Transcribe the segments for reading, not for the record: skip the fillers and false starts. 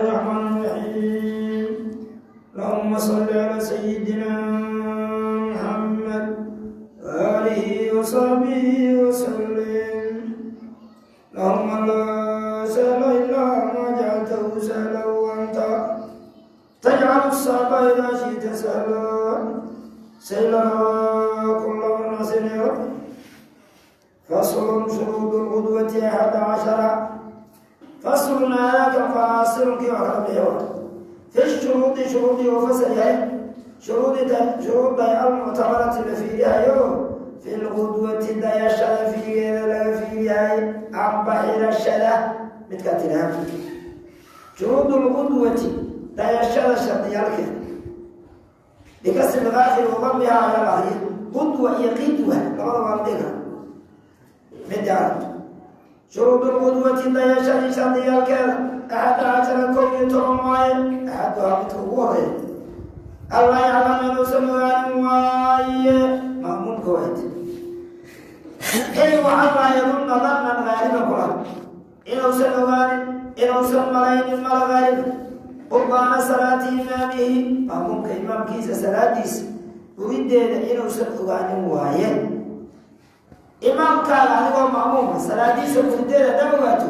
الرحمن الرحيم. اللهم صل على سيدنا محمد وآله وصحبه وسلم. اللهم لا سهل إلا ما جعلته سهلا، وأنت تجعل الصعب إذا شئت سهلا. سهل كل من عسر. فصل: شروط القدوة 11. فصل، هذا فاصل kii waa kala bixiyo في الشروط، shuruudii uu fasal yahay. Shuruudda المعتبرة la fiirihayo في القدوة, dayashada fiigeeda laga fiiriyahay amba xirashada midkaa tiraha. شروط القدوة, dayashada shardiyaalkeeda, بكسر القاف وضمها ayaa la akriya. Qudwa iyo qidwa labada waa la dhihi kara mid aragto. شروط القدوة, dayashadii shardiyaalkeeda, 11, 11 waaye. أحدها, midka ugu horeeya, ألا يعلم, inuusan ogaanin waaye ma'muumka waad in وألا يظن ظنا غالبا kula, inuusan ogaanin, inuusan malaynin mala gaaliba بطلان صلاة إمامه, ma'muumka imaamkiisa salaadiisa burideeda inuusan ogaanin waaye. Imaamkaaga adigoo ma'muuma salaadiisa burideeda haddaa ogaato,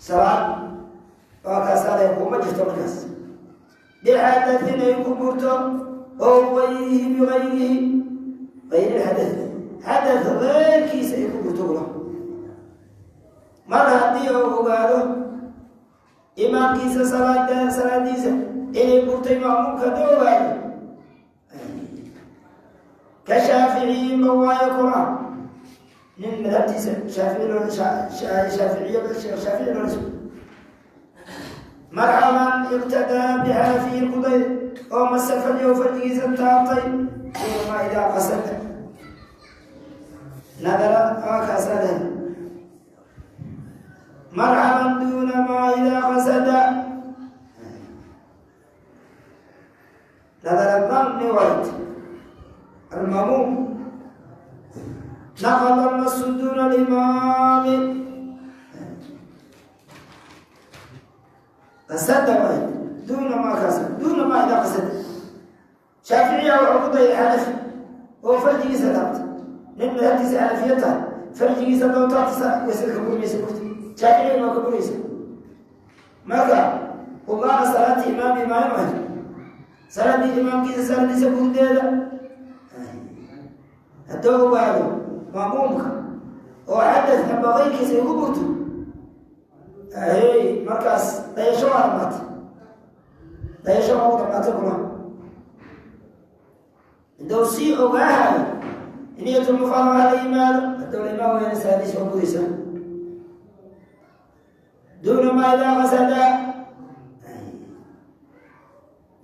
salaad waa kaas aday kuma jirto. Markaas بحدث ay ku burto oo غيره, بغيره, غير الحدث, xadath keyrkiisa ay ku burto kula. Mar haddii uu ogaado imaamkiisa salaadiisa inay burtay, ma'muumka haddii ogaado, ka shaaficiyiinba waayo kula, nin madhabtiisa shaafici loo shaaficiy shaafici loola. Marxaban, اقتدى بحنفي kuday oo مس فرجه, farjigiisa taabtay, ما إذا قصد nadara kaasade. Marxaban, دون ما إذا قصد nadar الظن wayd المأموم نقض المس دون الإمام قصد wayd دون ما قصد دون ما إذا قصد. Shaaficiya wuxuu ku dayay xanafi oo farjigiisa taabtay. Nin madhabtiisa xanafiya tahay farjigiisa doontaatisa waysada ka burmaysa burta, shaaficiya waa ka buraysa. Marka بطلان صلاة إمامه maalin ahay salaadii imaamkiisa salaadiisa burdeeda hadduu ogaado ma'muumka oo xadad amba keyrkiisa igu burto, hey, markaas dayasho waa dhamaatay, dayasho waa u dhamaatay kula. Hadduu sii ogaahayo, نية المفارقة la yimaado. Hadduu la imaan wayna, salaadiisa waa buraysaa. دون ما إذا قصد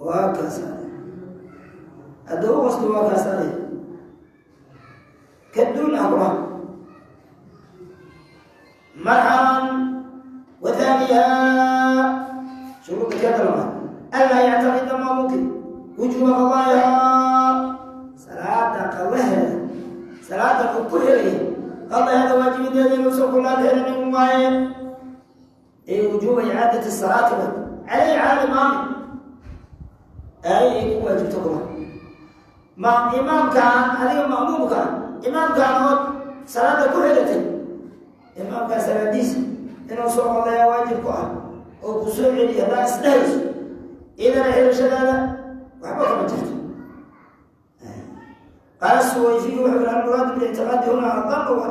waa kaas, hadduu u qasto waa kaas ade ka duun ah kula. Marxaban, وثانيها, shuruuda keeda labaad, ألا يعتقد ma'muumki وجوب قضائها, salaada qadaheeda, salaada uu ku xiraya qadaheeda waajibideeda inuusan kulaad xiranin waaye, ay وجوب إعادة الصلاة عليه على الإمام ay ku waajibto kula. Ma imaamkaan adiga ma'muumka imaamkaan ood salaada ku xiratay, imaamkaan salaadiisa inuu soo qodayaa waajib ku ah oo ku soo celiya haddaa isdhehayso, idana xirashadaada waxba kama jirto. قال السويفي wuxuu yihi: المراد بالاعتقاد هنا الظن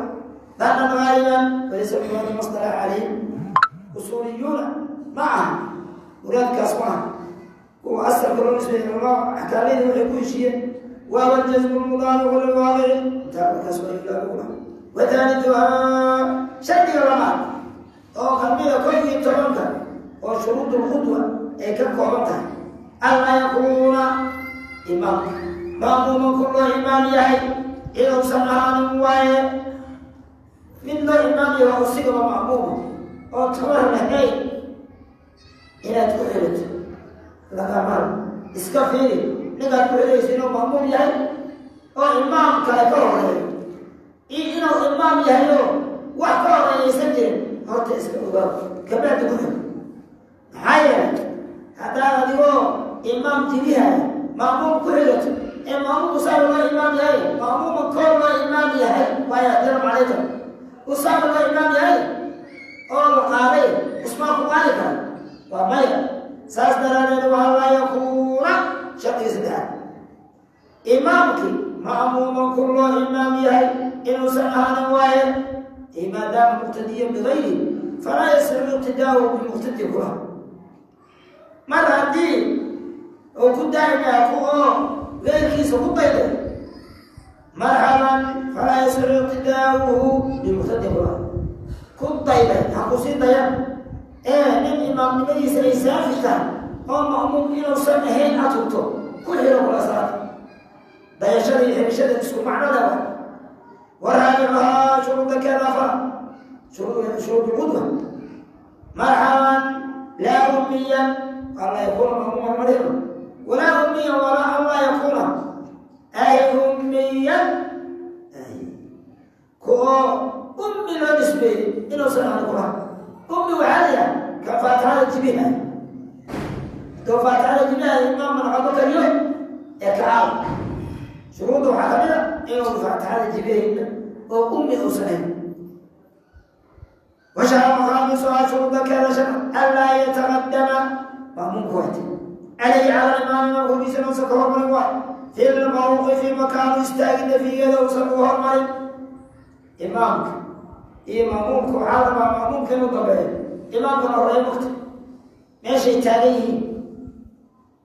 ظنا غالبا، وليس المراد ما اصطلح عليه usuuliyuuna. Ma aha muraadkaas, ma aha kuwa asalka loo nisbeeyey. Culama axkaamyadii waxay ku heshiiyeen wahuwa الجزم المطابق للواقع. Intaa markaas waa ilaa. وثالثها, shardiga labaad oo kamida 11-ka oo شروط القدوة ay ka kooban tahay, ألا يكون imaamka ma'muuman ku loo imaam yahay inuusan ahaanin waaye. Mid loo imaam yaho oo sigaba ma'muuma oo tabar lahayn inaad ku xirato lagama. Iska fiiri ninkaad ku xirayso inuu ma'muum yahay oo imaam kale ka horeeyo iyo inuu imaam yahay oo wax ka horeeyaysan jirin. Horta iska ogaaw, kabacdi ku xir. Maxaa Haddaad adigoo imaam jibihayo ma'muum ku xigato ee ma'muum usaaba loo imaam yahay, ma'muuma koor loo imaam yahay, waayo ixtiraam calayka usaaba loo imaam yahay oo la qaaday, usmaan ku qaadi kara waa maya. Saas daraadeed waa laa yakuuna shardiga saddexaad imaamkii ma'muuman ku loo imaam yahay inuusan ahaanin waaye, maadaama muqtadiyan bigayri falaa yasixu iqtidaahu bimuqtadi kula. Mar haddii uu ku daa'im yahay ku oo geyrkiisa ku dayday, marxaban, falaa yasixu iqtidaauhu bimuqtadi kula ku dayday. Ha kusii dayan ee nin imaamnimadiisa ay saafi tahay oo ma'muum inuusan ahayn aad hubto ku xiro kula salaada. Dayashada iyo xirashada isku macnada wa. Waraabicuhaa shuruuda keeda afar, shuruud lqudwa. Marxaban, laa ummiyan anlaa yakuuna ma'muuman marino, walaa ummiyan walaa an laa yakuuna ay ummiyan ku oo ummi loo nisbeeyey inuusan ahan kula. Ummi waxaa la yidhaha ka faatixada jibiha. Doo faatixada jibiha imaam manaqabo kariyo ee kacaal. Shuruudda waxaa kamid a inuu faatixada jibihayna oo ummi uusan ahayn. Washara khaamisuhaa shuruuda keeda shan anlaa yataqadama ma'muumku waati calayhi cala imaam, imaamka korkiisa inuusan ka hormarin waay, fi lmawqifi makaanu istaagida fiigada uusan uga hormarin. Imaamka iyo ma'muumka waxaa rabaa ma'muumka inuu dambeeyo, imaamkana horeeyo mugta meeshay taagan yihiin.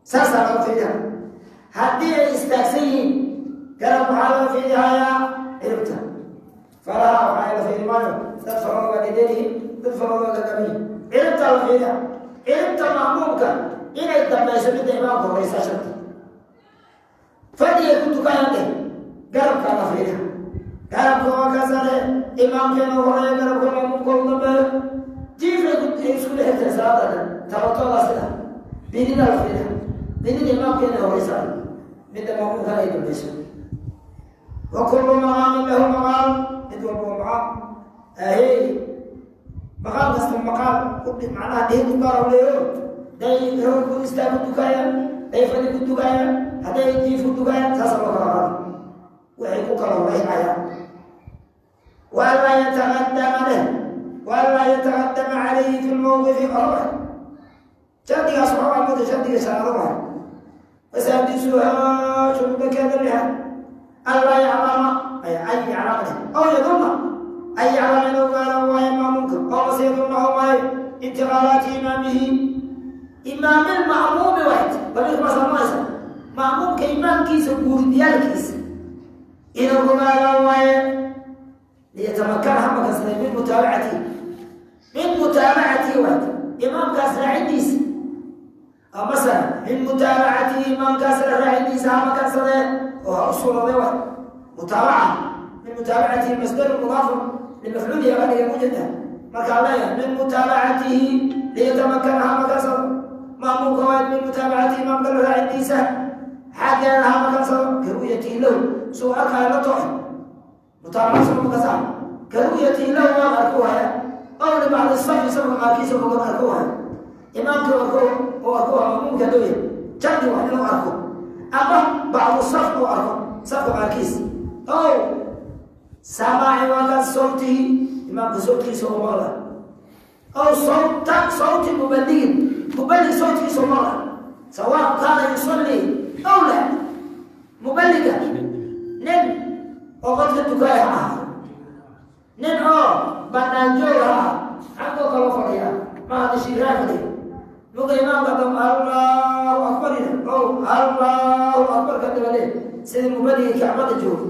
Saasaa laga fiidiha. Haddii ay istaagsan yihiin garab waxaa laga fiidihayaa ciribta, faraha waxaa la fiidi maayo. Dad farooda waa dhedheeryihiin, dad farooda waa gagabiyihin. Ciribtaa la fiidiha, ciribta ma'muumka inay dambayso midda imaamka horeysaa sharti. Fadhigay ku tukayaan dheh, garabkaa la fiidiha, garabka waa ka sare, imaamkeena horeeya, garabka ma'muumka u dambeeyo. Jiifay ay isku dhex xirteen salaada dhan tabatoodaa sida bidida la fiidiha, bidida imaamkeena horeysaa, midda ma'muumkana ay dambayso. Wa kullu maqaamin lahu maqaal, mid walba waa maqaam ahey, maqaam kasta maqaal macnaha dhihid u gaar leeyo. Day roog ku istaag ku dukaayaan, day fadhi ku dukaayaan, hadday jiif ku dukaayaan, saasa loo kala qaada waxay ku kala horeynayaan. Waanlaa yataqadama leh, waanlaa yataqadama calayhi fi lmawqifi qoroba. Shardigaas waxaa muda shardiga shanaado waay. Wasaadisuhaa shuruuda keeda lixaad anlaa yaclama ay yaclama leh aw yadunna an yaclama inuu gaara waayo maamuumka oo mase yadunna oo maayo intiqaalaati imaamihi imaamilma'muumi wayd damiirka ma saamaaysa ma'muumka imaamkiisa guuridiyaalkiisa inuu ogaado waaye, liyatamakana ha makansaday min mutaabacatihi wayd imaamkaas raacidiisa, masala min mutaabacatihi imaamkaas la raacidiisa ha makansadee oo ha u suurooday waay. Mutaabaca min mutaabacatihi masdaru mudaafu limafcuulihi aga dhiga mujada. Markaa leeyahay min mutaabacatihi liyatamakana ha makansado ma'muumka wayd min mutaabacatihi imaamka la raacidiisa xaggeeda ha makansado, karu'yatihi lahu suu arkaayo la tooxe mutaabaca soo makasa karu'yatihi lahu waan arku haya aw libacdi safi safka qaarkiisa uga arku haya imaamka arko oo arko ma'muumka dhow yahay. Jardi wax inuu arko ama bacdu saf uu arko safka qaarkiis ow samaaci waa kan sawtihi imaamka sawtkiisa oo maqla aw sawta sawti mubaligin, mubalig sawtkiisa oo maqla, sawaa kaana yusalli aw la. Mubaliga nin oo qodka dukaaya ha ahaado, nin oo banaan joog ha ahaado, xaggoo kaloo fadhiya ma hadda shiiraa fadhiya muga imaamka dam Allahu akbar ina o Allahu akbar ka dabale sida mubaligii Kacbada joogo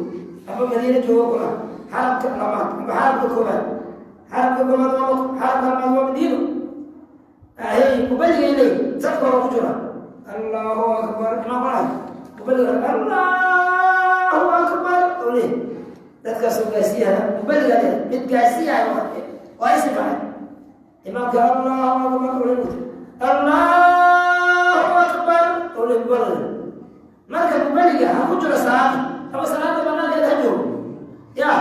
ama Madiina joogo kula xaramka labaad ama xaramka koobaad. Xaramka koobaad waa Maka, xaramka labaad waa Madiino. Ahey, mubaligay leey safka hore ku jira Allahu akbar imaam qolay mubaliga Allahu akbar oo leey dadkaasoo gaarsiiyahana mubaliga leey mid gaarsiiyahay waa isi facay imaamka Allahu akbar oo leey Allahu akbar oo leey mubaliga. Marka mubaliga ha ku jiro salaada ama salaada banaankeeda ha joogo, ya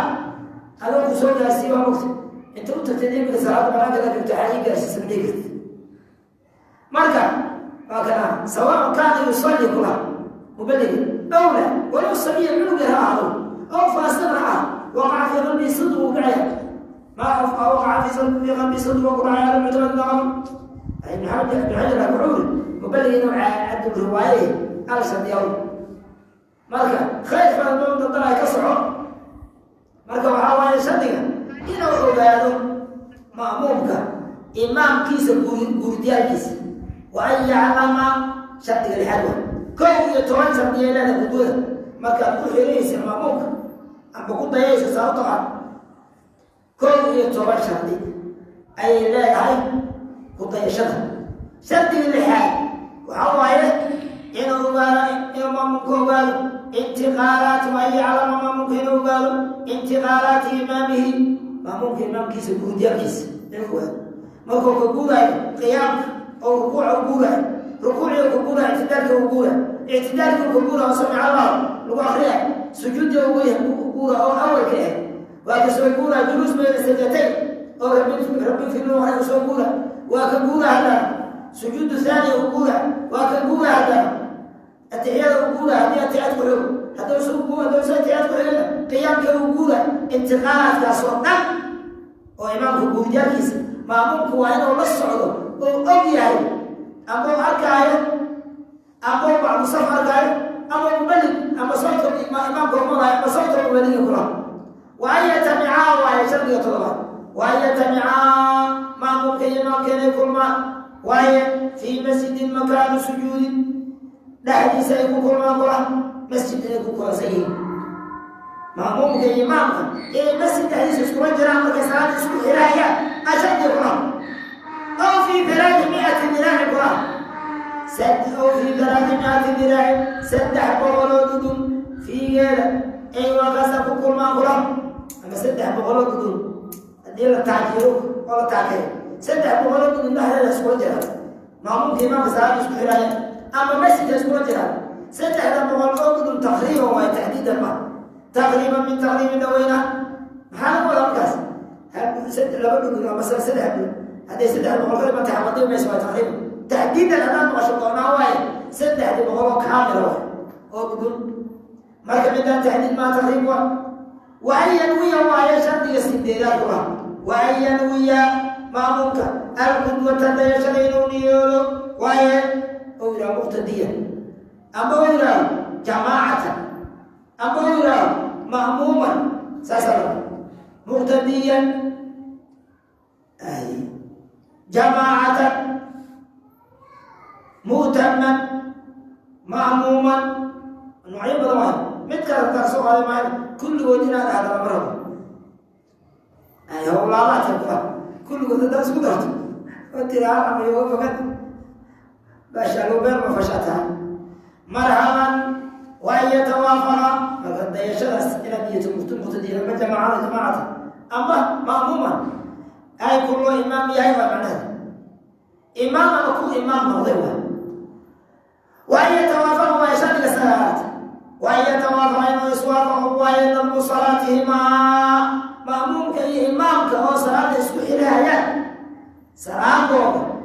adoo ku soo gaarsiiy waa mogta inta u tagtay imika salaada banaankeeda joogta waxaa ii gaarsiisa ma dhihi kartid. Marka waa kana سواء كان يصلي كلها مبلغ أو لا، ولو سمي العنق هذا أو فاسق وقع في قلبه صدق وقعيا ما وقع في قلبه صدق وقعيا على المعتمد النغم. ابن حجر العول مبلغ إنه عد الرواية أرسل يوم مركا خير فالمهم تطلع كسره مركا وحاول يصدق إنه عباده مأمومك إمام كيس بورديال كيس وأن يعلم شرط الحلوى كو يتوان شرط لا بدوه مركا كحريس مأمومك أم بقول ده يسوع ساطع كو يتوان شرط أي لا هاي كنت يشرط شرط الحال وحوايه إنه قال إنه مأمومك قال انتقالات وأن يعلم مأمومك إنه قال انتقالات إمامه مأمومك إمام كيس بورديال كيس إنه markuu ka guuraayo qiyaamka oo rukuuca u guuraayo, rukuucii ka guuraayo ictidaalka u guuraayo, ictidaalka ka guuraayo samic Allah lagu akhriyayo, sujuudda u guuraayo oo awalka ah waa ka soo guuraayo juluus bayna sajdatay oo rabbi fi nuur u soo guuraayo, waa ka guuraayo haddana sujuudu thaaniya u guuraayo, waa ka guuraayo haddana atixiyada u guuraayo haddii atixiyaad ku xigo, hadduu atixiyaad ku xigana qiyaamka u guuraayo. Intiqaalaadkaas oo dhan oo imaamka guuryaalkiisa maamuumku waa inuu la socdo oo og yahay ama uu arkaayo ama uu bacdu saf arkaayo ama muballig ama sawta imaamka umadayo ama sawta muballiga kula. Wa an yatamicaa waaye shardiga toddobaad, wa an yatamicaa maamuumka iyo imaamka inay kulmaan waaye fii masjidin makaanu sujuudin dhexdiisa ay ku kulmaan kula, masjid inay ku kulansan yihiin maamuumka iyo imaamka inay masjid dhexdiisa iskula jiraan markay salaada isku xirahayaan أشد كلها أو في 300 ذراع كلها أو في 300 ذراع سدح بغلود في غير أي وقصف كل ما كلها أما سدح بغلود دي التعجيل ولا تعجيل سدح بغلود نحن لا سكون جرا ما ممكن ما مساعد سكون جرا أما مسجد سكون جرا سدح بغلود تقريبا وتحديدا ما تقريبا من تقريبا دوينا محل ولا مكاس لابد من مثلا سدح هذه سدح بغلط ما تعمدين ما يسوى تقريبا تحديدا الآن ما شاء الله هو سدح بغلط كامل هو أو بدون مركب من تحديد ما تقريبا وأن ينوي هو يشرط يسديدات كلها وأن ينوي مأمومك القدوة يشرين نيولو وأن أولى مقتديا أما أولى جماعة أما أولى مأموما ساسر مقتديا أي جماعة مؤتما مأموما نوعين بدوان مثل ترسو على معنا كل ودينا هذا المرض أي هو لا لا تبقى كل ودينا درس قدرت وانت عم يوم فقط باش لو بير ما فشاتها مرحبا وأن يتوافق فقد يشرس إلى نية مقتدية لما جماعة جماعة أما مأموما أي كل إمام يهي ومعناه إمام أكو إمام موضوع وأن يتوافق ويشهد الصلاة وأن يتوافق أن يسوافق وينظم صلاتهما مأموم كي إمام كهو صلاة إسكو حلايا صلاة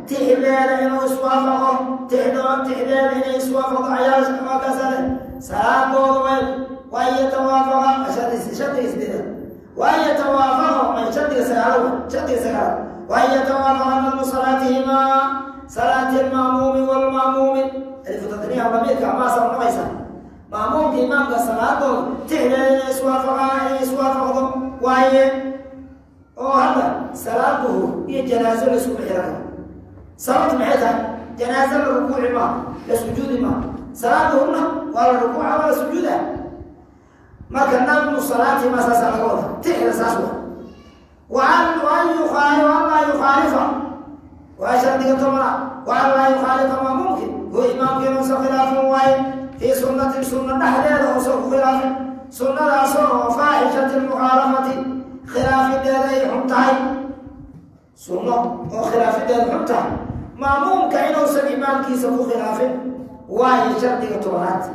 تحلال إنه يسوافق تحلال إنه يسوافق عيال وكسر صلاة وأن يتوافق شد إسدنا وأن يتوافق من شد سعره شد سعره وأن يتوافق نظم صلاتهما صلاة المأموم والمأموم ألف تطنيع ضمير كما صار نقيسا مأموم إمام صلاته تحلال إنه يسوافق وأن هذا صلاته هي جنازة لسوء حركة صلاة معتها جنازة الركوع ما لسجود ما صلاتهن ولا ركوع ولا سجود ما كان نظم صلاته ما ساس الغوضة تحل ساسوة وأن يخالف وأن لا يخالف وأشهد كتمرة وأن لا يخالف ما ممكن هو إمام كنوس خلاف واحد في سنة سنة نحن خلاف سنة رسول فاحشة المخالفة خلاف الدين حمتاي سنة وخلاف الدين حمتاي مأموم كإنه إمام كيس خلاف واحد شرط كتمرات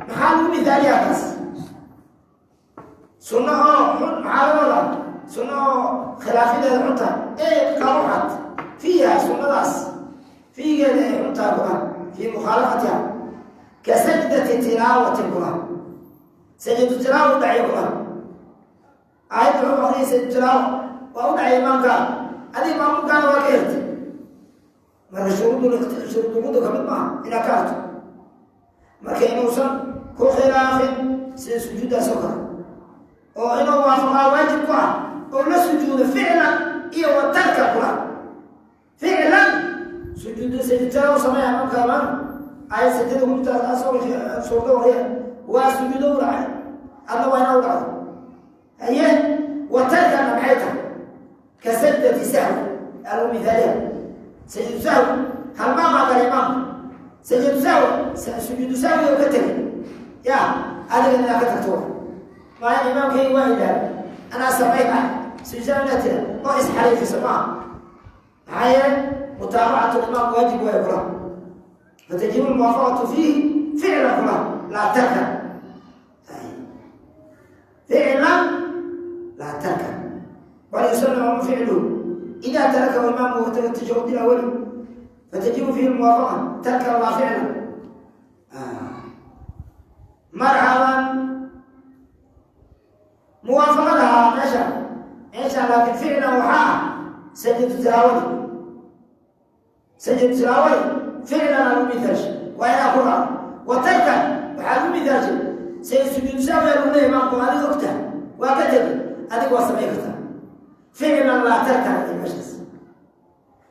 محل مثال يا سنة محل سنة خلاف الدين حمتاي إيه قرحت فيها سنة راس في غير حمتاي. Fii mukhaalafatiha ka sajdati tilaawatin kula, sajdu tilaawa u dhacay kula. Aayadda wuxuu aqriyay sajdu tilaawa waa u dhacay imaamkaa, adiga maamuumkaana waa ka hertay. Marka shuruudulmudda kamid maaha inaad ka harto. Marka inuusan ku khilaafin sida sujuuddaas oo kale, oo inuu waafaqaa waajib ku ah oo la sujuudo ficlan iyo watarka kula. Ficlan sujuud sajidtada u sameeya imaamka amaan aayad sajada ku jirta suurda wariya waa sujuudo u dhacay, adna waa inaa u dhacdo. Haye, watarkana maxay tahay? Ka sajdati sahwi algu mithaaliha. Sajuudu sahwi halmaamaa gala imaamka, sajuudu sahwi, sujuudu sahwi oo ka tegay ya adigan inaad ka tagto. Maa in imaamkayga waa ilaaba, anaa samayn ah sujuud sahwi inaad tira oo isxariifiso maaha. Maxaa yeelay mutaabacatu imaam waajib waay kula, fatajibu lmuwaafaqatu fiihi ficlan kula, laa tarka, ficlan laa tarka. Bal yusanu ficluhu ida tarakahu imaamuhu tashahud ilawali fatajibu fiihi lmuwaafaqa tarkan laa ficlan. Marxaban, muwaafaqadaha meesha laakiin ficlan waxaa ah sajadu tilaawadi. Sajadu tilaawadi ficlan aa lagu mithaalshay, waa inaa ku raaco. Wa tarkan waxaa lagu mithaalshay say sujuudu sahwi lagu leeyahy imaamku, adiga ogtahay waa ka tegi, adiga waa samayn kartaa ficlan laa tarkan. Adi meeshaas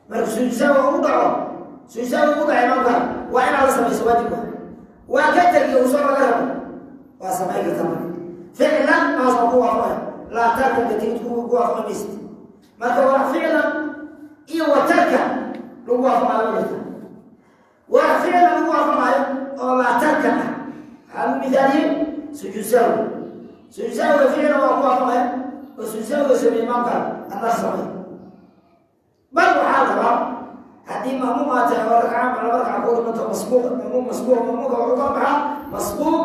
marka sujuudu sahwi u dhaco, sujuudu sahwi ugu dhaco imaamka, waa inaad la samayso, waajib waa ka tegi usoo laga rabo, waa samayn kartaa. Marka ficlan maas waa ku waafaqaya, laa tarkan ka tegid ku waafaqi maysid. Marka waa ficlan iyo watarka lagu waafaqaayo ma jirta. Waa ficlan lagu waafaqaayo oo laa tarkan ah. Waxaa lagu mithaaliyey sujuud sahwi. Sujuud sahwiga ficlan waa ku waafaqaya oo sujuud sahwiga sameeye imaamka, adna samey. Bal waxaa rabaa haddii maamuum aad tahay oo ragca ama laba ragca ku dhimanto, masbuuq, maamuum masbuuq. Maamuumka wuxuu kala baxaa masbuuq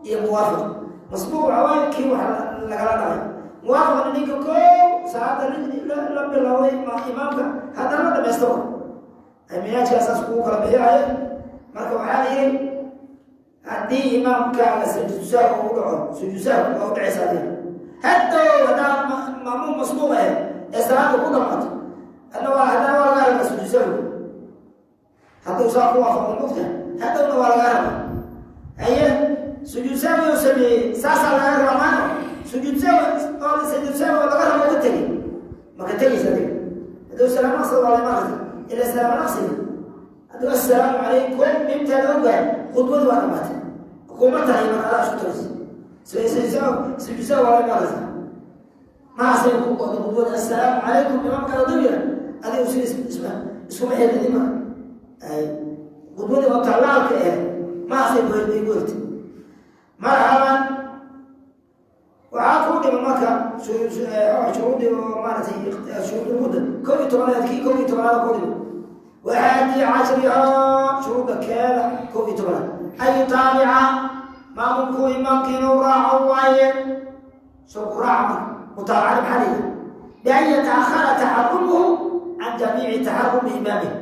iyo muwaafiq. Masbuuq waxaa waaye kii wax lagala dhacay, muwaafiqna ninka koow saacadda la bilowday imaamka haddana la dhamaystiro. Minaajkaa saas kugu kala bixinayo. Marka waxaa la yidhi haddii imaamkaaga sujuud sahwi ugu dhaco, sujuud sahwi waa u dhacaysa adiga. Haddow haddaa maamuum masbuuq ahayd ee salaada ku dhamaato, hadna waa haddana waa laga rabaa sujuud sahwi. Hadduu saa ku waafaqo mugta, hadhowna waa laga rabaa. Haye, sujuud sahwi uu sameeyey, saasaa laga rabaa maano sujuud sahwi oo sujuud sahwi oo laga rabo ka tegey, maka tegaysa adiga. Hadduu salaam naqsiga waa la imaan karta ila salaam naqsiga. Hadduu assalaamu calaykum intaada ogahay, khudbadu waa dhamaatay, kuma tahay. Marka adaa isku taraysa sujuud sahwi waa la imaan karta maasay ku go'do khudbada assalaamu calaykum imaamkaada dab yara, adigu si isma iskuma xirnidi. Marka khudbadii oo tallaalka eh maasay ku hertay. Marxaban, waxaa kuu dhima marka shuruudii oo maaratay shuruudulmudda 11aad, kii 11aad kuu dhima. Waxaadii cashrihaa shuruudda keeda 11aad an yutaabica maamulku imaamka inuu raaco waaye. Soo ku raaca. Marka mutaabacada maxaa la yidhaha? Bian yataahara taxarumuhu can jamiici taxarumi imaamih.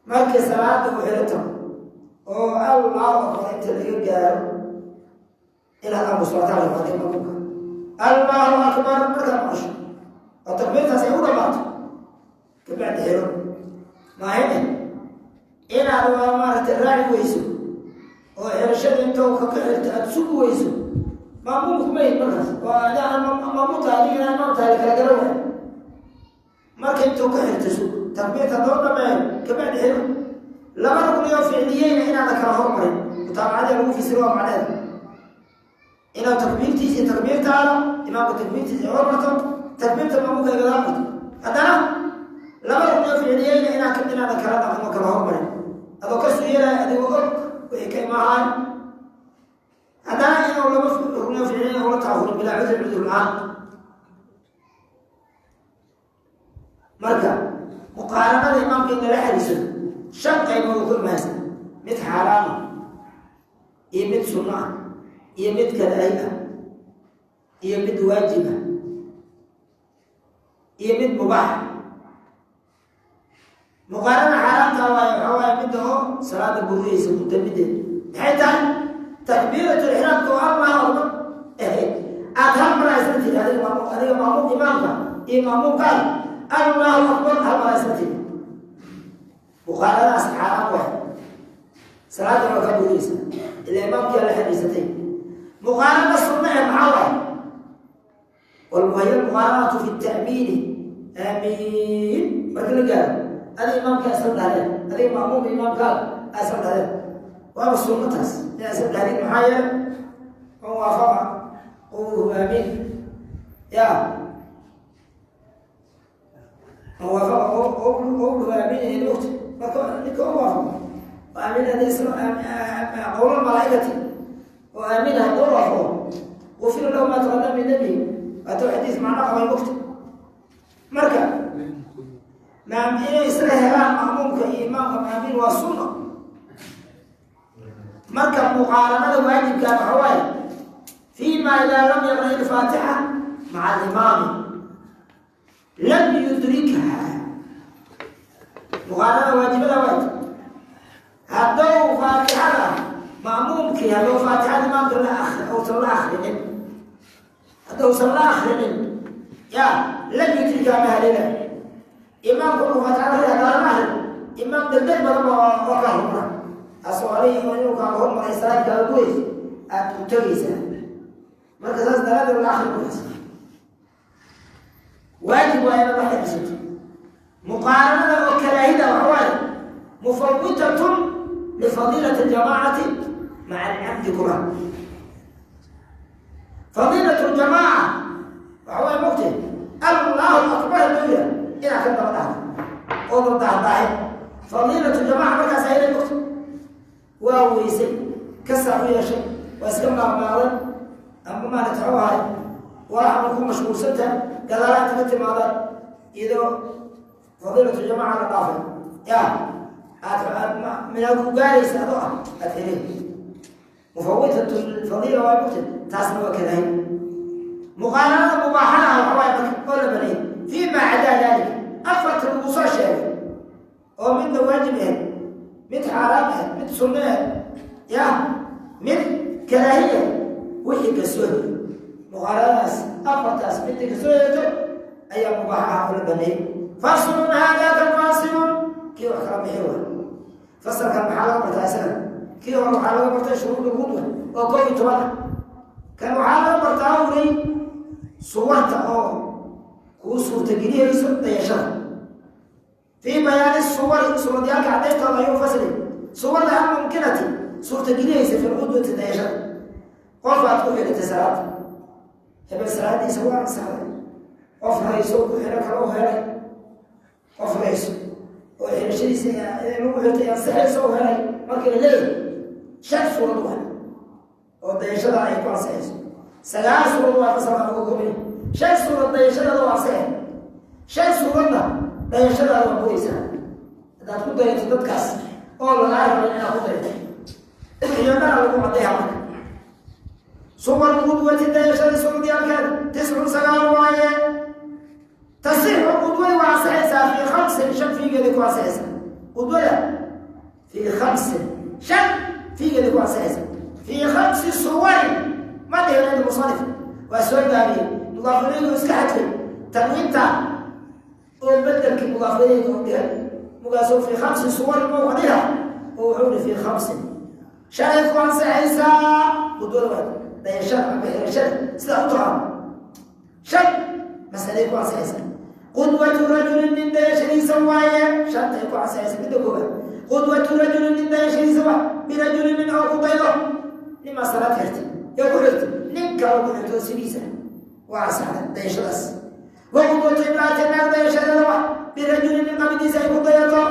Markii salaada uu xiro tago oo Allahu akbar inta laga gaaro inaad aamuswataan adiga maamulka. Allahu akbar markaad maqasho oo takbiirtaas ay u dhamaato, kabacdi xiro. Maahine inaad waa maaragtay raaci weyso oo xirashada inta ka xirto aada sugi weyso, maamuumku mayd markaas waa maamuumta adigina imaam tahay la kala garan waay. Marka intuu ka xirto sug, takbiirta doo dhameeyo, kabacdi xiro. Laba rukni oo ficliyeyna inaada kala hormarin mutaabacadii lagu fasiro waa macneeda inaad takbiirtiisa iyo takbiirtaada, imaamka takbiirtiisa ay hormarto, takbiirta maamuumka ay gadaal marto. Haddana laba rukni oo ficliyeyna inaada kala dhaqin oo kala hormarin adoo ka suyeelaya, adigoo og wixii ka imaahaan. Haddana inuu laba rukni oo ficliyeyna ula taahurin bilaa cudri, cudur la-aan. Marka muqaaranada imaamka in lala xariisado shan qaybood ku imaanaysa: mid xaaraama iyo mid sunno ah iyo mid karaahi ah iyo mid waajib ah iyo mid mubaax. Muqaarana xaaraamta waaye waxaa waaye midda oo Buriyeysa ku damideed maxay tahay? Takbiiratu ixraamka oo Allahu akbar ahayd aad hal mar isla tiri, adiga maam, adiga maamuum, imaamka iyo maamuumkaada Allahu akbar hal mar isla tiri. Muqaaranadaas xaaraan waay, salaada waa ka buriyeysa, ila imaamkii la xiriirsatay. Muqaarana sunna eh maxaa waay? Wahiy almuqaaranatu fi ta'miini, aamiin marka la gaaro, adiga imaamka isla dhahdeen, adiga maamuum imaamkaada isla dhahdeen, waaba sunnataas inaa isla dhahdeen. Maxaa yeele, man waafaqa qowluhu aamiin, ya man waafaqa qowluhu aamiin mogta. Marka ninka u waafaqo oo aamiin hadii isla qowl malaaikati oo aamiin hadduu waafaqo, gufira lahu maa taqadama min dambihi. Waata xadiis macno qabay mogta. Marka inay isla helaan ma'muumka iyo imaamka aamiin waa sunno. Marka muqaaranada waajibkaa waxa waaye fi ma idaa lam yaqra ilfaatixa maca alimaami lam yudrikha. Muqaaranada waajibada waay haddou faatixada ma'muumkii, haddou faatixada imaamka la uusan la akrinin, haddausan la akrinin, ya lam yudrikha, ma haleela. Imaamku markuu faatixada akriya haddaan la akrin, imaam degdeg badan ba waa ka hormara, taasoo adig inuu kaaga hormaray salaad kaaga gurayso aada u tegaysaa. Marka saas daraadeed la akri markaas waajib waa inaad la xiriirsato. Muqaaranada oo karaahida waxa waaye mufawitatun lifadiilati aljamaacati maca alcamdi kula. Fadiilatu ljamaaca waxa waaye mogte Allahu akbar loo yira inaad ka daba dhahdo oodan dahdaahin. Fadiilatu jamaca markaas ayna mogta waa weysay kasaa u yeeshay, waa iska maaqmaaqday, ama maarata waxuu ahay walaxma ku mashquulsantahay, gadaala inta ka timaadaan iyadoo fadiilatu jamaca la dhaafay, ya aad minaad ku gaaraysa adoo ah aad helay mufawitatu fadiila waa mogta, taasna waa karaahi. Muqaaranada mubaaxada ah waxa waaye marka oo la baneeyay fii maa cadaa daalika, afarta lagu soo sheegay oo midna waajib ahayd, mid xaaraam ahayd, mid sunno ahayd, ya mid karaahiya, wixii kasoo helo muqaaranadaas afartaas midda kasoo heeto ayaa mubaaxa ah oo la baneeyay. Faslun, haadaaka faasilun, kii wax kala bixi waay. Fasalkan maxaa laga bartaa? Isaga kii hore waxaa laga bartay shuruud lqudwa oo 11 ah. Kan waxaa laga bartaa awrey suwarta oo kuu suurtageliyayso dayashada. Fii bayaani suwari, suuradyaalka cadayntooda ayuu fasli. Suwarda almumkinati, suurtageliyaysa, fi lqudwati, dayashada. Qof aad ku xidhatay salaada, hebel salaadiisa waa ansaxday. Qof hayso ku xidho kale u helay, qof hayso oo xidhashadiisa lagu xirtay ansaxaysa u helay. Marka la leeyahay shan suurad waa oo dayashada ay ku ansaxayso, sagaal suurad waa fasalka uga koobay. Shan suurad dayashadaada waa ansaxay, shan suuradna dayashadaada waa buraysaa haddaad ku dayato dadkaas oo lagaa rabo inaad ku dayato. Wixii dhana lagu caddeeya. Marka suwar qudwati, dayashada suuradyaalkeeda, tiscun, sagaal waaye. Tasixu, qudwadi waa ansaxaysaa, fii khamsin, shan fiigeeda ku ansaxaysaa. Qudwada fii khamsin, shan fiigeeda ku ansaxaysaa. Fii khamsi suwarin ma dhihin inda musanif, waa soo gaabiyey, mudaafileydu iska xadfay tanwiinta oo bedelkii mudaafileyda u dhihay. Mugaasoo fii khamsi suwarin ma uga dhiha oo wuxuu ihi fii khamsin, shanay ku ansaxaysaa qudwada, waa dayashada ama xirashada sidaa u taqaano. Shan masalay ku ansaxaysaa. Qudwatu rajulin, nin dayashadiisa waaye shantay ku ansaxaysa. Midda koobaad, qudwatu rajulin, nin dayashadiisa waa, birajulin, nin oo ku daydo. Nimaa salaad xirtay yaa ku xirtay nin kaloo ku xirto sidiisa, waa ansaxday dayashadaas. Wa qudwatu imraatin, naag dayashadeeda waa, birajulin, nin qabidiisa ay ku dayato.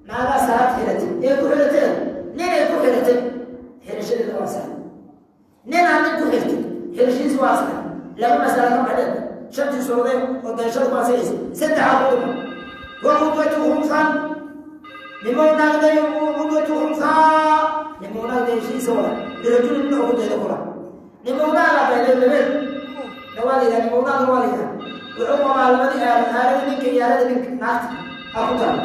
Naagaa salaad xiratay ee ku xiratee ninay ku xiratay, xirashadeeda waa ansaxday. Ninaa nin ku xirtay, xirashadiisa waa ansaxday. Laba masala ka baxdeen shantii suuradeed oo dayashada ku ansaxaysa, saddexaa ku dhiman. Wa qudwatu khunsan, nimou naagday, qudwatu khunsaa, nimou naag dayashadiisa waa, birajulin, nin oo ku dayda kula. Nimou naagaa dayday labeed na waa la yidhaha, nimou naagna waa la yidhaha. Wuxuu qabaa labadii aalo, aalada ninka iyo aalada ninka naagta ha ku taal.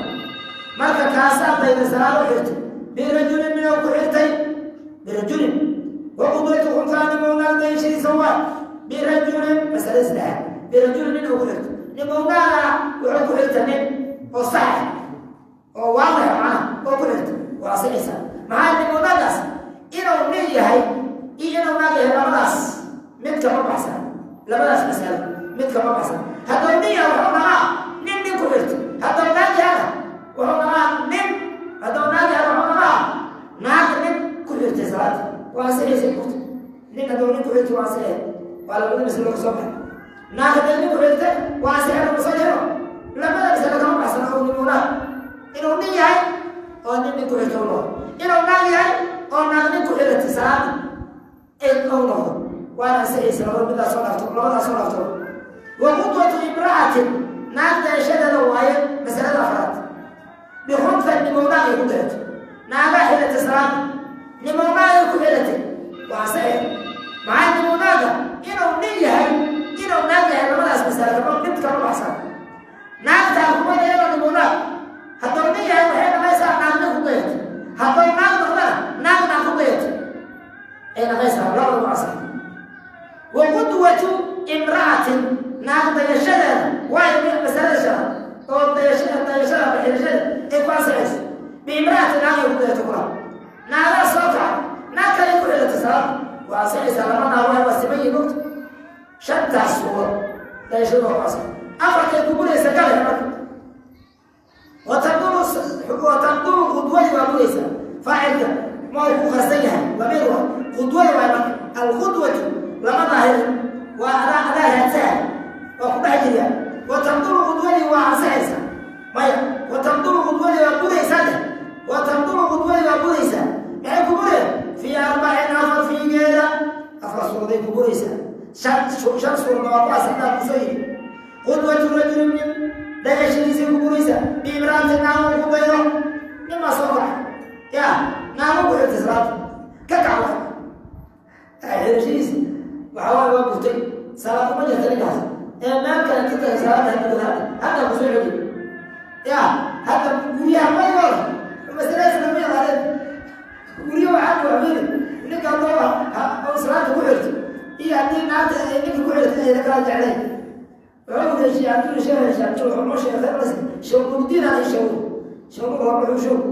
Marka kaasaa dayda salaado xirtay. Birajulin minuu ku xirtay, birajulin. Wa qudwatu khunhaa, nimownaag dayashadiisa waa birajulin. Masalada saddexaad, birajulin, nin uu ku xirto. Nimonaaga wuxuu ku xirta nin oo sax oo waadix macnaha oo ku xirta, waa asixaysa. Maxaa nimonaagaas inuu nin yahay iyo inuu naag yahay, labadaas mid kama baxsan. Labadaas masalo mid kama baxsan. Hadduu nin yahay, wuxuu dhahaa nin nin ku xirto. Hadduu naag yahana, wuxuu dhahaa nin. Hadduu naag yahay, wuxuu dhahaa naag nin ku xirtay. Salaada waa ansixaysa mugta. Nin hadduu nin ku xirto, waa ansixay. Waa labada masalo ka soo baxay. Naag hadday nin ku xirtay, waa ansixay. Lama soo jiro, labada masalo kama baxsan oo nimunaag inuu nin yahay oo nin nin ku xirto u noqdo, inuu naag yahay oo naag nin ku xiratay salaada u noqdo, waana ansixaysa labada midaa soo dhaafto, labadaas soo dhaafto. Wa qudwatu imra'atin, naag dayashadeeda waaye masalada afraad, bikhunfa, nimownaag ay ku dayato. Naagaa xiratay salaada, nimownaag ay ku xiratay, waa ansixay. Maxaa nimonaaga inuu nin yahay, inuu naag yahay, labadaas masale kama mid kama baxsan. Naagtaa kuma dayano nimonaag. Hadduu nin yahay, waxay dhaqaysaa naag nin ku dayato. Hadduu naag noqdana, naag naag ku dayato ay dhaqaysaa, labada ku asay. Wa qudwatu imra'atin, naag dayashadeeda waayo masalada shanaad oo dayashada dayashada ama xirashada ay ku ansaxayso, biimra'atin, naag ay ku dayato kula. Naagaa soo kaca, naag kale ku xidhato salaada, waa ansaxaysaa. Laba naag waa siman yihin mogta. Shantaas suuro dayashada waa ku ansaxay. Afartay ku buraysa gale marka. Watabdulu qudwadi waa buraysa. Faacilka ma uu ku qarsan yahay, damiir waa qudwada waay. Marka alqudwatu lama daahirin, waa adaa raadsaha, waa ku dhex jirya. Watabdulu qudwadii waa ansaxaysa maya. Watabdulu qudwadii waa buraysaa leh. Watabdulu qudwadii waa buraysaa. Maxay ku bureen? Fii arbacin, afar fiigeeda, afar suuraday ku buraysaa. Shan suurna waa ku asaxdaa kusoo yidhi. Qudwatu rajulin, nin dayashadiisay ku buraysaa, biimraatin, naago ku daydo. Nin baa soo kaca, ya naago ku xirtay salaada, ka kac wa xirashadiisa waxaa waaye waa burtay, salaad uma jirta ninkaas. Ee meel kale ka tagay salaada hadda hadda kusoo celi. Ya hadda guryaha maygooda masaladaas lama yaqaaneen. Guryo waxaa kuxmili ninka haddoo salaada ku xirto iyo haddii naagta ay ninka ku xirto ayna kala jeclayn. Wuxuu heshiye hadduu sheegay wuxuu noo sheegay sheekh Nuurdiin aan sheego, Sheekh Nuur waa wuxuu sheego,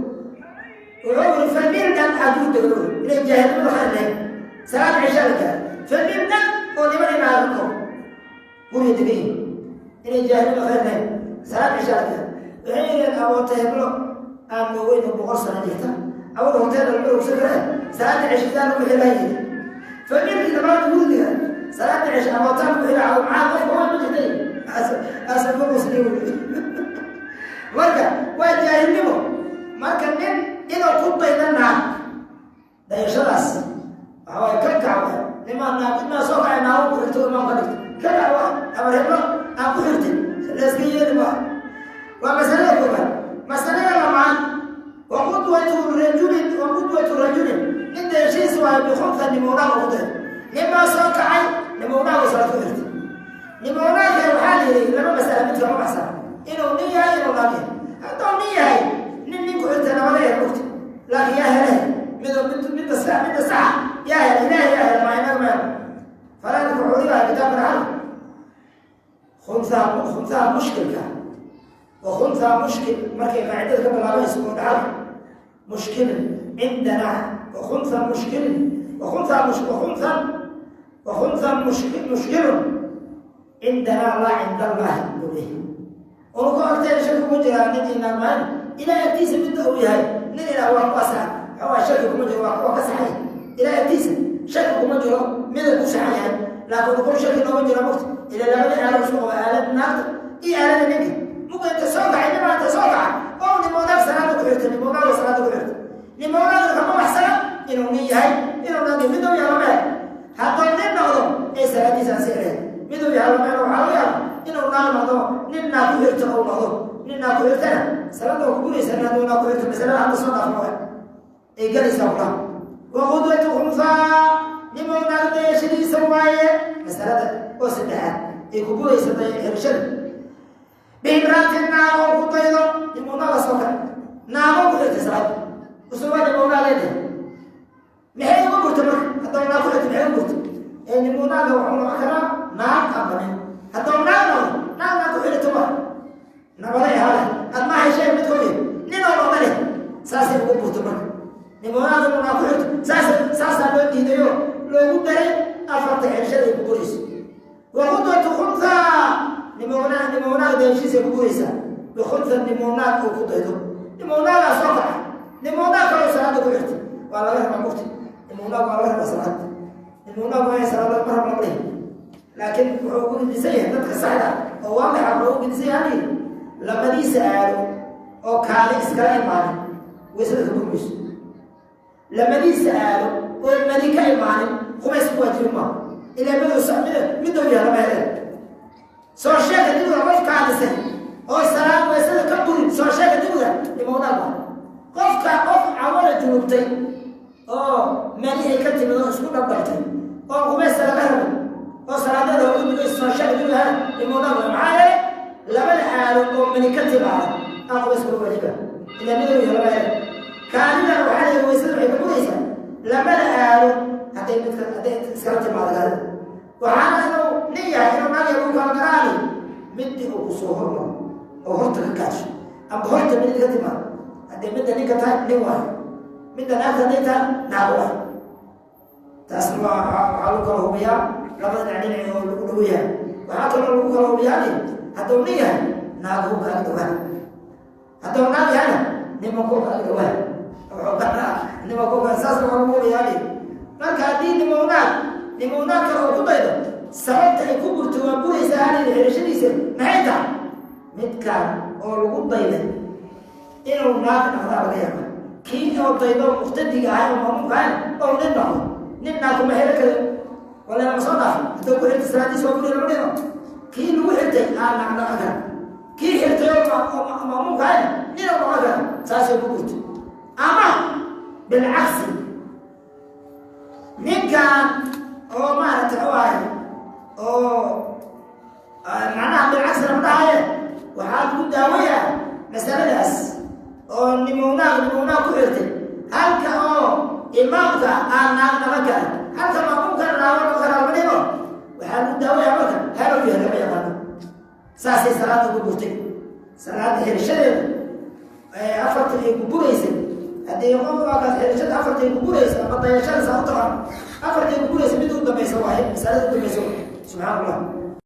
wuxuu yiri famiil dhan hadduu dego inay jaahilnimada khayr lahayn. Salaad cisha la gaaro, famiil dhan oo niman imaado ko guriga degan yihin inay jaahilnimada khayr lahayn. Salaad cisha la gaaro, waxay yidheen aboota heblo aan moogeyn oo 100 sano jirta awal hotel lama rogsan karee, salaada cishisaa lagu xilaa yidhi. Famiilkii dhammaan guriga salaada cisha abootaan lagu xilaa, maxaa qofka way ma jirtay asaba muslim. Marka waa jaahilnimo. Marka nin inuu ku dayda naag, dayashadaas waxa waay ka kac waay. Nimaa naag inaa soo kacay, naago ku xirto, imaam ka dhigto, ka kac waay. Ama heblo aan ku xirtay, layska yeeli maa. Waa masalada koobaad. Masalada labaad, wa qudwatu rajulin, wa qudwatu rajulin, nin dayashadiisa waayo, bikhunta, nimownaag ugu daydo. Nin baa soo kacay, nimownaag salaad ku xirtay. Nimownaagka waxaa la yidhi laba masala mid kama baxsan, inuu nin yahay, inuu naag yahay. Hadduu nin yahay, nin nin ku xirtay nabada yahay mogta, laakiin yaa hele mid mid midda sax, midda saxa yaa hele? Ilaahay yaa hele, maa inaga meel faraanka wuxuu dhigaaya kitaabka dhaxal khunhaa, khunhaa mushkilka wa khunhaa mushkil. Markay qaacidada ka bilaabayso oo dhaxal mushkil cindana wa khuntha mushkil wa khuntha wa khuntha wa khuntha mushkil mushkilun cindana laa cinda allahi buu leeyahay. Unu ku agteena shaki kuma jiraa nin inaan mahan ilaah agtiisa midda uu yahay nin ilaah waa ku asaxa. Waxaa shaki kuma jiro, waa ka saxay. Ilaah agtiisa shaki kuma jiro mida ku saxan yahay, laakiin ukun shaki nooma jiro mugta ila labada aalo isku qaba, aalada naagta iyo aalada ninka. Muga inta soo kacay, nimaa inta soo kaca oo nimoonaag salaada ku xirta, nimoonaag salaada ku xirta, nimoonaagna kama baxsana inuu nin yahay, inuu naag yahay. Miduu yahay lama helo. Hadduu nin noqdo ee salaadiisa aan sii miduu yahay lama helo. Waxaa laga yaaba inuu naag noqdo, nin naa ku xirto uu noqdo. Nin naa ku xirtana salaada waa ku buraysa. Hadduu naa ku xirto, masalada hadda soo dhaafno ay galaysaa kulaha. Wa qudwatu khunfaa, nimoonaag dayashadiisa waaye masalada oo saddexaad ay ku buraysa xirashada, biimraatin, naagoo ku daydo. Nimonaaga soo kale naago ku xirtay salaada usuba. Wuxuu noqon karaa naag ama nin. Hadduu naag noqdo, naag naa ku xirito waa nabaday ahaale aad ma hesheen mid hooye nin oo noqda leh, saasay ugu burto. Marka nimoonaad inuu naa ku xirto, saas saasaa loo diidayo, loogu daray afarta xirshada ay ku burayso. Waqudwatu khunha, nimoonaa nimoonaagda heshiisay ku buraysaa bikhunha, nimoonaag uu ku daydo, nimoonaagaa soo kaca, nimoonaag kaloo salaada ku xirtay waa laga rabaa. Mufti nimoonaag waa laga rabaa salaada, nimoonaag waa salaada ma rab lama lihi, laakiin wuxuu ugu gedisan yahay dadka saxda oo waadixa. Wuxuu ugu gedisan yahay lamadiisa aado oo kaali iskala imaanin, waysada ka burmayso. Lamadiisa aado oo madi ka imaanin, qubays ku waajibi maaha, ilaa midow midow yahay lama heleen. Soo sheega dibuga qof kaadisay oo salaad waysada ka burin, soo sheega dibuga nimownaag waa qofka qof cawada junubtay oo mani ay ka timid oo isku dhabdhabtay oo qubaysta laga rabo oo salaadada ugu mid. Soo sheega dibuga nimownaag waa, maxaa yeelay labada aado oo mani ka timaada aa qubays kula waajiba, ilaa midow yahay lama heleen. Kaadidana waxaa leeyahay waysada waxay ka buraysaa lamada aado hadday midka hadday iskala timaado kaadida. Waxaana inuu nin yahay inuu naag yahay lagu kala garaali midii uu kusoo hormaro oo horta ka kaasho amba horta mid ka timaado. Haddii midda ninka tahay, nin waayo; midda naagta hadday tahay, naag waayo. Taasna waa waxaa lagu kala hubiyaa labada dhinac dhinaci oo lagu dhow yahay. Waxaa kaloo lagu kala hubiyaa hadduu nin yahay, naagu kaaga dhawaa; hadduu naag yahayna, nima ku kaaga dhawaa, nima ku saasna waa lagu hubiyaa. Marka haddii nimownaag nimownaag kale oo ku daydo, sababta ay ku burto waa buraysaa halida xirashadiisa maxay tahay? Midkaan oo lagu dayday inuu naag dhaqdaa laga yaaba, kii oo daydo muqtadiga ahay oo maamuumka ahay oo nin noqdo, nin naag kuma xiro karo wala lama soo dhaafo. Hadduu ku xirtay, salaadiisa waa buri lama dhino. Kii lagu xirtay aa naag dhaqan kara, kii xirtay oo maamuumka ahay nin oo noqon kara, saasay ku burtay. Ama bilcagsi, ninkan oo maaragtay u ahay oo macnaha bilcagsi lama dhahaye, waxaa lagu daawayaa masaladaas oo nimownaag nimownaag ku xirtay, halka oo imaamka aan naag dhaqan kara, halka maamuumkana naago dhaqan kara lama dhimo. Waxaa lagu daawayaa marka halow yahay lama yaqaano, saasay salaada ugu burtay. Salaada xirishadeeda afarta ay ku buraysay, haddii qof waa kaas xirashada afartay ku buraysa ama dayashada saa u taqaan, afartay ku buraysa mid u dambaysa waaye, masalada u dambaysa. Subxaan Allah.